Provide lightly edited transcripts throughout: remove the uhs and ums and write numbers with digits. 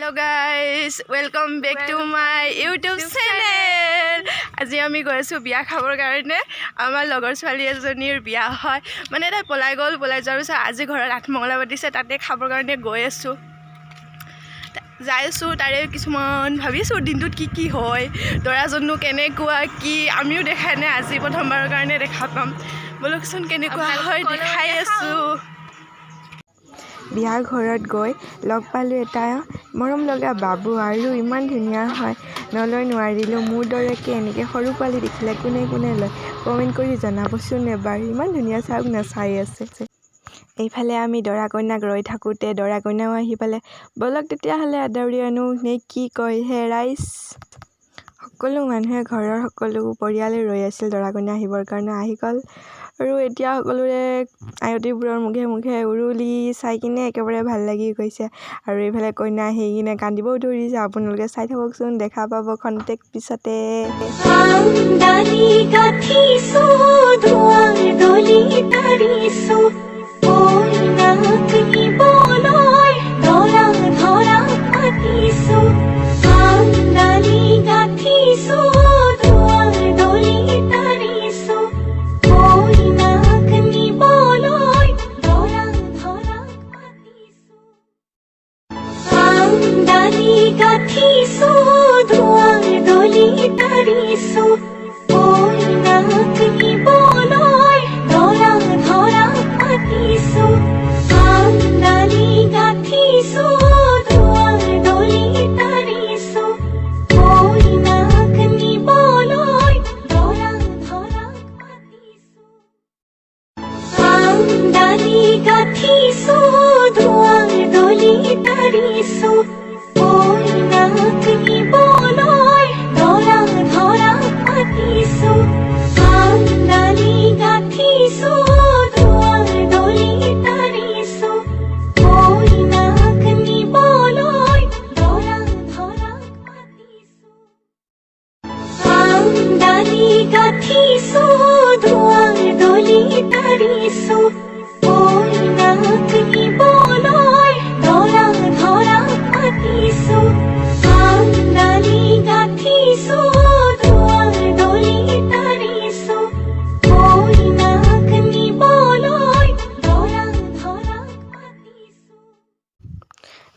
Hello guys, welcome back to my YouTube channel. আজি আমি গৈ আছোঁ বিয়া খাবৰ কাৰণে। আমাৰ লগৰ ছোৱালী এজনীৰ বিয়া হয়, মানে তাই পলাই গ'ল। পলাই যোৱাৰ পিছত আজি ঘৰত আঠমঙলা পাতিছে, তাতে খাবৰ কাৰণে গৈ আছোঁ, যাই আছোঁ। তাৰে কিছুমান ভাবিছোঁ দিনটোত কি কি হয়, দৰাজনো কেনেকুৱা কি আমিও দেখা নাই, আজি প্ৰথমবাৰৰ কাৰণে দেখা পাম। ব'লকচোন কেনেকুৱা হয় দেখাই আছোঁ। বিয়া ঘৰত গৈ লগ পালোঁ এটা মৰম লগা বাবু আৰু ইমান ধুনীয়া হয়, নলৈ নোৱাৰিলোঁ। মোৰ দৰেকৈ এনেকৈ সৰু পোৱালি দেখিলে কোনে কোনে লয় কমেণ্ট কৰি জনাবচোন এবাৰ। ইমান ধুনীয়া, চাওক না চাই আছে। এইফালে আমি দৰা কইনাক ৰৈ থাকোঁতে দৰা কইনাও আহি পালে। ব'লক তেতিয়াহ'লে আদৰি আনো নে কি কয় হে ৰাইজ। সকলো মানুহে ঘৰৰ সকলো পৰিয়ালে ৰৈ আছিল দৰা কইনা আহিবৰ কাৰণে, আহি গ'ল। আৰু এতিয়া সকলোৰে আয়তীবোৰৰ মুখে মুখে উৰুলি চাই কিনে একেবাৰে ভাল লাগি গৈছে। আৰু এইফালে কইনা আহি কিনে কান্দিবও ধৰিছে। আপোনালোকে চাই থাককচোন, দেখা পাব খন্তেক পিছতে। আমদানি গাঁঠিছো, দুৱাৰ দলি তাৰিছো, কইনাক নিবলৈ দৰা ধৰা পাতিছো। আমদানি গাঁঠিছো, দুৱাৰ দলি তাৰিছো, কইনাক নিবলৈ দৰা ধৰা পাতিছো। আমদানি গাঁঠিছো, দুৱাৰ দলি তাৰিছো, কইনাক নিবলৈ দৰা ধৰা পাতিছো। আমদানি গাঁঠিছো, দুৱাৰ দলি তাৰিছো, কইনাক নিবলৈ দৰা ধৰা পাতিছো। আমদানি গাঁঠিছো, দুৱাৰ দলি তাৰিছো, কইনাক নিবলৈ দৰা ধৰা পাতিছো। আমদানি গাঁঠিছো, দুৱাৰ দলি তাৰিছো, কইনাক নিবলৈ দৰা ধৰা পাতিছো। আমদানি গাঁঠিছো, দুৱাৰ দলি তাৰিছো, কইনাক নিবলৈ দৰা ধৰা পাতিছো। আমদানি গাঁঠিছো, দুৱাৰ দলি তাৰিছো, কইনাক নিবলৈ দৰা ধৰা পাতিছো।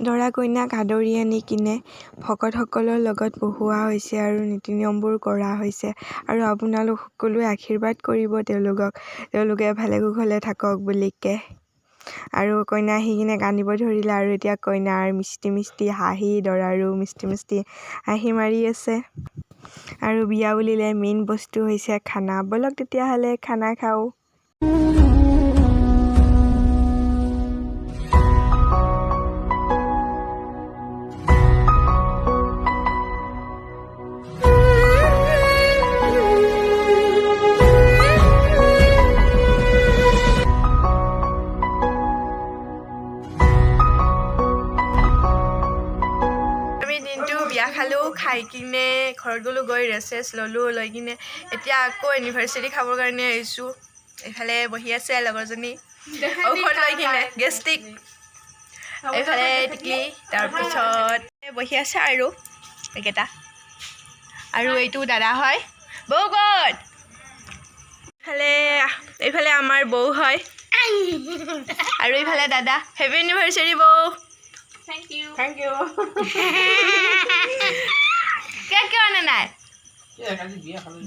দৰা কইনাক আদৰি আনি কিনে ভকতসকলৰ লগত বহুওৱা হৈছে আৰু নীতি নিয়মবোৰ কৰা হৈছে। আৰু আপোনালোক সকলোৱে আশীৰ্বাদ কৰিব তেওঁলোকক, তেওঁলোকে ভালে কুশলে থাকক বুলিকে। আৰু কইনা আহি কিনে কান্দিব ধৰিলে। আৰু এতিয়া কইনাৰ মিষ্টি মিষ্টি হাঁহি, দৰাৰো মিষ্টি মিষ্টি হাঁহি মাৰি আছে। আৰু বিয়া বুলিলে মেইন বস্তু হৈছে খানা। ব'লক তেতিয়াহ'লে খানা খাওঁ। আমি দিনটো বিয়া খালোঁ, খাই কিনে ঘৰত গ'লোঁ, গৈ ৰেষ্ট চেষ্ট ল'লোঁ, লৈ কিনে এতিয়া আকৌ এনিভাৰ্চাৰী খাবৰ কাৰণে আহিছোঁ। এইফালে বহি আছে লগৰজনী ঔষধ লৈ কিনে, গেষ্ট্ৰিক। এইফালে টিকলি, তাৰপিছত বহি আছে আৰু এইকেইটা। আৰু এইটো দাদা হয়। বৌ ক'ত? এইফালে আমাৰ বৌ হয় আৰু এইফালে দাদা। হেপী এনিভাৰ্চাৰী বৌ। Thank U. Cake কিয় অনা নাই?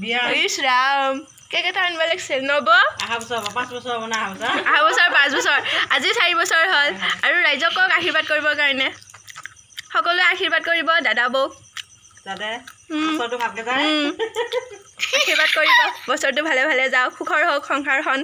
বিয়া। ইছ ৰাম, কেক এটা আনিব লাগিছিল নব। অহা বছৰ হ'ব, 5 বছৰ হ'ব না অহা বছৰ? অহা বছৰ 5 বছৰ, আজি 4 বছৰ হ'ল। আৰু ৰাইজক কওক আশীৰ্বাদ কৰিবৰ কাৰণে, সকলোৱে আশীৰ্বাদ কৰিব দাদা বৌক। যাতে বছৰটো ভালকে যায়। আশীৰ্বাদ কৰিব, বছৰটো ভালে ভালে যাওক, সুখৰ হওক সংসাৰখন।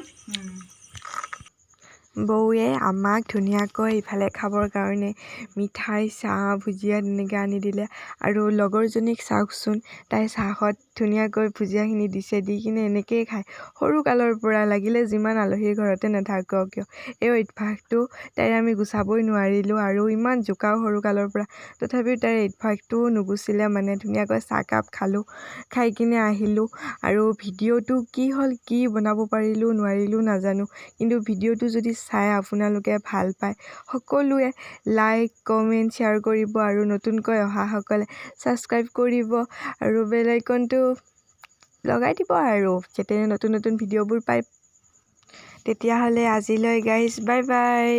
বৌয়ে আমাক ধুনীয়াকৈ ইফালে খাবৰ কাৰণে মিঠাই, চাহ, ভুজিয়া তেনেকৈ আনি দিলে। আৰু লগৰজনীক চাওকচোন, তাই চাহত ধুনীয়াকৈ ভুজিয়াখিনি দিছে, দি কিনে এনেকৈয়ে খায় সৰু কালৰ পৰা। লাগিলে যিমান আলহীৰ ঘৰতে নাথাকক কিয়, এই অভ্যাসটো তাইৰ আমি গুচাবই নোৱাৰিলোঁ। আৰু ইমান জোকাওঁ সৰু কালৰ পৰা, তথাপিও তাইৰ অভ্যাসটো নুগুচিলে। মানে ধুনীয়াকৈ চাহকাপ খালোঁ, খাই কিনে আহিলোঁ। আৰু ভিডিঅ'টো কি হ'ল, কি বনাব পাৰিলোঁ নোৱাৰিলোঁ নাজানো, কিন্তু ভিডিঅ'টো যদি চাই আপোনালোকে ভাল পায়, সকলোৱে লাইক, কমেণ্ট, শ্বেয়াৰ কৰিব আৰু নতুনকৈ অহাসকলে ছাবস্ক্ৰাইব কৰিব আৰু বেল আইকনটো লগাই দিব আৰু যাতে নতুন নতুন ভিডিঅ'বোৰ পায়। তেতিয়াহ'লে আজিলৈ গাইজ, বাই বাই।